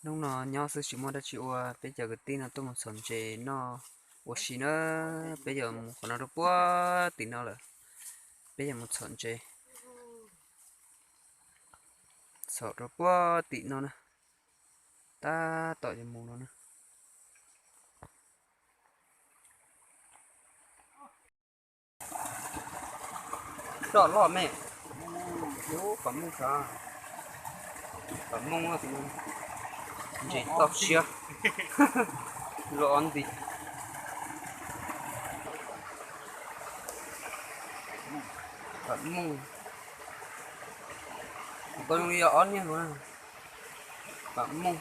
Hnub no nyob xwb tsis muaj dab tsi ua, peb cov kwv tij no tuaj mus txhom ntses noj ua si na. Peb yuav mus qhov no rau puag tim no lawm, peb yuav mus txhom ntses, txhom rau puag tim no na, tab tom yuav mus no na. Roj loj me, ub, pam mooj sav, pam mooj, ntses toj siab, loj ob nti, pam mooj, koj zoo li yog ob niag lawm na, pam mooj,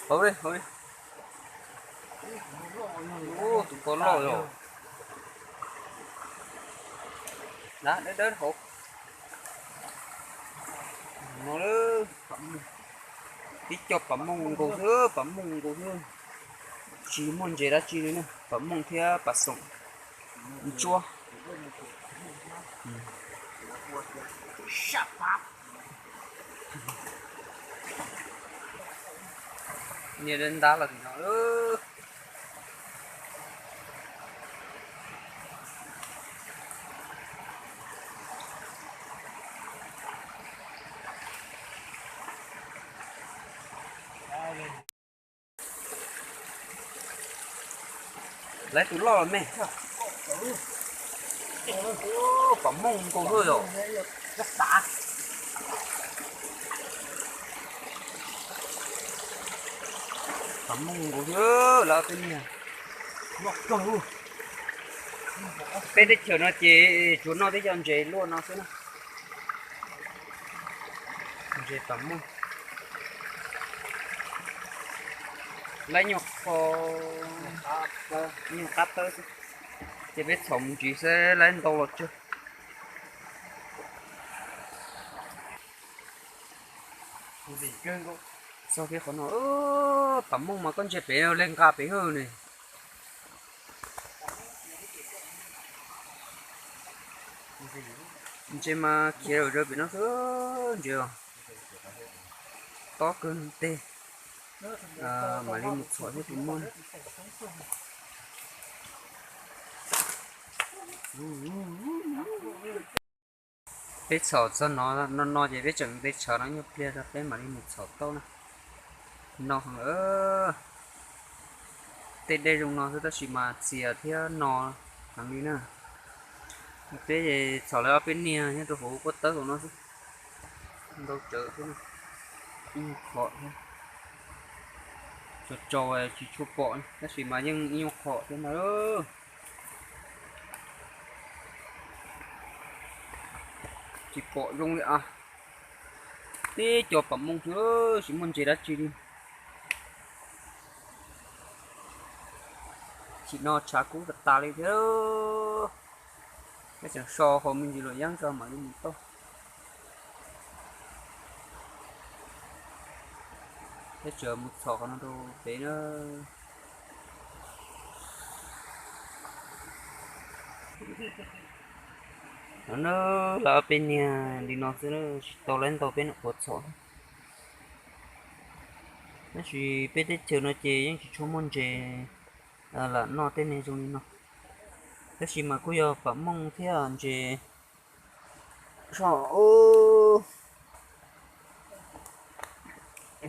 hauv li, hauv li. Ub, tus ko loj yog, dawb dawb hauv no, pam mooj, tib co pam mooj nkaus xwb, pam mooj nkaus xwb, tsis muaj ntses dab tsi li na, pam mooj thiab pam xoom ntsuab. Niag dawb ntab los tim no. Lawv tus loj los me, pam mooj nkaus xwb yom. Pam mooj nkaus xwb lawv tej niag. Peb teb chaws no ces tsuas noj tib co ntses luaj no xwb na. Ntses pam mooj, lawv nyuag qho, nyuag qab tawb xwb, ces peb txhom mus ntsis seb lawv ntau los tsawg. Txog peb qhov no, pam mooj mas koj ntsia pem, leg nqa pem hwj ne. Ntses mas khiav zom zaws pem no xwb, ntses os. Tob kawg ntej, mam li mus txhom thiab tus muaj. Peb txhom txog no no no ces peb tseem nte tshav no nyuag pliag tso peb mam li mus txhom tau na. No heev, tej dej zoo no xwb tab sis mas txias thiab no heev li na. Peb txhom lawv ob peb niag nyob rau hauv pob tawb hauv no xwb, ntau tsawv thiab, ib nyuag qhom thiab. Tsaus tsaus tsis tshua pom tab sis mas yeej ib nyuag qhom thiab ntag. Tsis pom zoo li as, tib co pam mooj xwb tsis muaj ntses dab tsi li. Tam sim no tshav kub tas tas li thiab. Peb tseem so hauv me ntsis luam yeeb tso mam li mus tau. Peb tseem mus txhom qhov no rau pem na. No na, lawv ob peb niag li no xwb tsis tau lawv ntau peb nyuam qhuav txhom. Tab sis peb teb chaws no ces yeej tsis tshua muaj ntses lam noj tej niag zoo li no. Tab sis mas kuj yog pam mooj thiab ntses, so,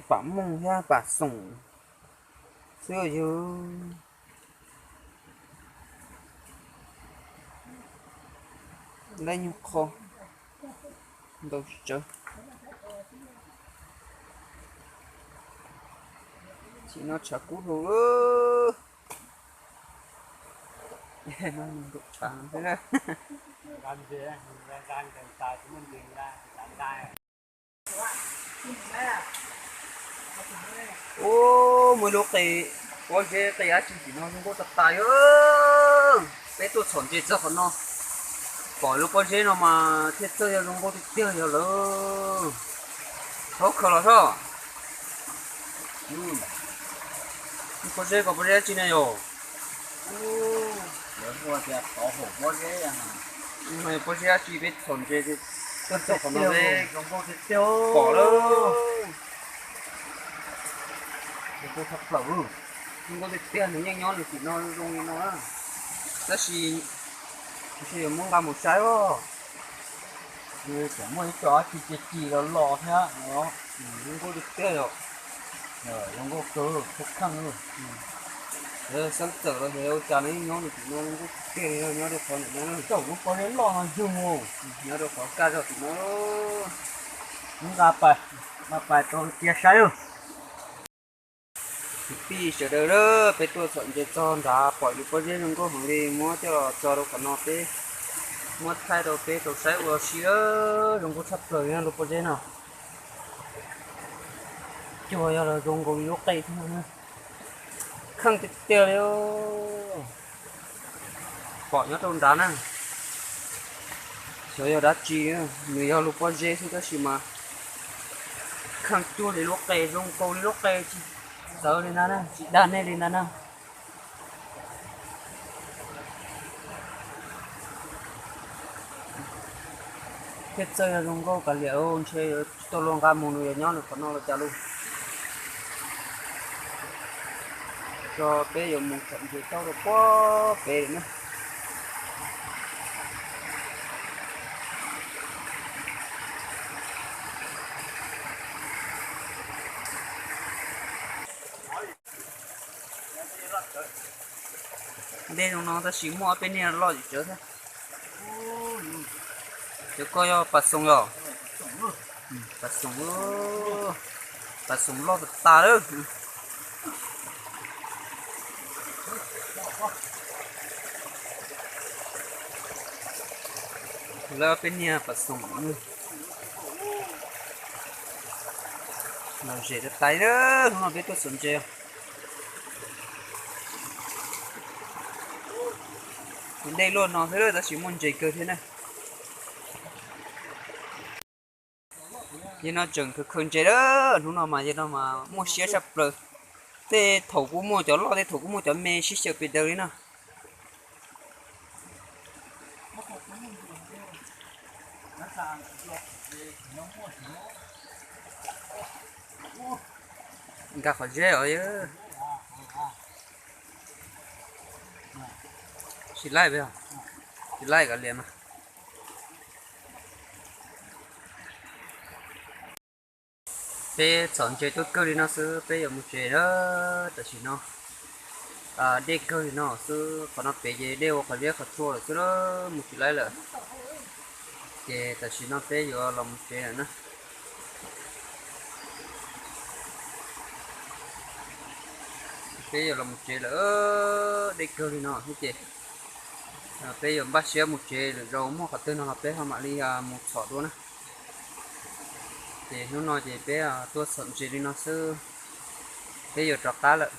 pam mooj thiab pam xoom xwb yog. Lawv nyuag qho ntau tsis tsawg. Tam sim no tshav kub dhau lawm. Nkaum tshav no xwb na. Ub, muaj ib lub qe pob zeb qe dab tsi tim no zoo nkauj tas tas li. Peb tuaj txhom ntses txog qhov no, pom lub pob zeb no mas thiaj txawj yog zoo nkauj tiag tiag yog lawm. Thaub khaws los soj. Pob zeb ko pob zeb dab tsi ne yom? Pob zeb dab tsi peb txhom ntses, Koj txog qhov no zoo nkauj tiag tiag, pom lawm. Zoo nkauj tiag tiag, nws yeej nyob nws tim no zoo li no, tab sis ntshe yuav muab nqa mus saib os. Tseem muaj ib co dab tsi ci ci los los thiab no. Zoo nkauj tiag tiag yom. Zoo nkauj kawg, kheej kheej. Xeeb txawm los xyov ua cas nws yeej nyob nws tim no, zoo nkauj tiag tiag li, nyob rau qhov ntawm no, thaum lub pob zeb loj no yug, nyob rau qhov kaj zog tim no. Muab nqa pais, nqa pais rau cia saib. Kwv tij sawv daws, peb tuaj txhom ntses txog nrad pom yus pob zeb zoo nkauj heev li, muab coj los tso rau qhov no peb muab thaij rau peb tau saib ua si. Zoo nkauj tshaj plaws li lub pob zeb no. Cuag yog los zoo nkaus li lub qe thiab, kheej tiag tiag li. Pom nyob rau nrad na, xyov yog dab tsi, nws yog lub pob zeb xwb tab sis mas kheej cuag li lub qe, zoo nkaus li lub qe, tsis txawv li ntag na, tsis dag nej li ntag na. Thiab txawj yog zoo nkauj kav liam, ntshe tsis tau luag nqa mus, nws yuav nyob nws qhov no los cas lauj. Tso peb yuav mus txhom ntses tau rau puag pem na. Dej zoo no tab sis muaj ob peb niag loj zim tsawv thiab. Cov koj yog pas xoom los? Pas xoom, pas xoom loj tas tas lawm. Lawv ob peb niag pas xoom lom zem tas tas na. Hnub no peb tuaj txhom ntses. Dej luaj no xwb tab sis muaj ntses kawg thiab na. Yog no tseem khaws khaws ntses lawm, hnub no mas yog no mas muaj siab tshaj plaws. Tej thaum kuj muaj cov loj, tej thaum kuj muaj cov me sib xyaw pes daws li no. Nkag qhov zeb os. Tsis laij, tsis laij kav liam mas. Peb txhom ntses tuaj kawg li no xwb, peb yuav mus tsev na. Tam sim no dej kawg li no xwb, qhov no pem ces dej ua qhov zeb qhov tsua lawm xwb, mus tsis laij lawm. Ces tam sim no peb yuav los mus tsev lawm na. Peb yuav los mus tsev lawm, dej kawg li no thiab ces peb yuav npaj siab mus tsev, lwm zaus muaj qhov twg no los peb ho mam li mus txhom dua na. Ces hnub no ces peb tuaj txhom ntses li no xwb, peb yuav rov qab lawm.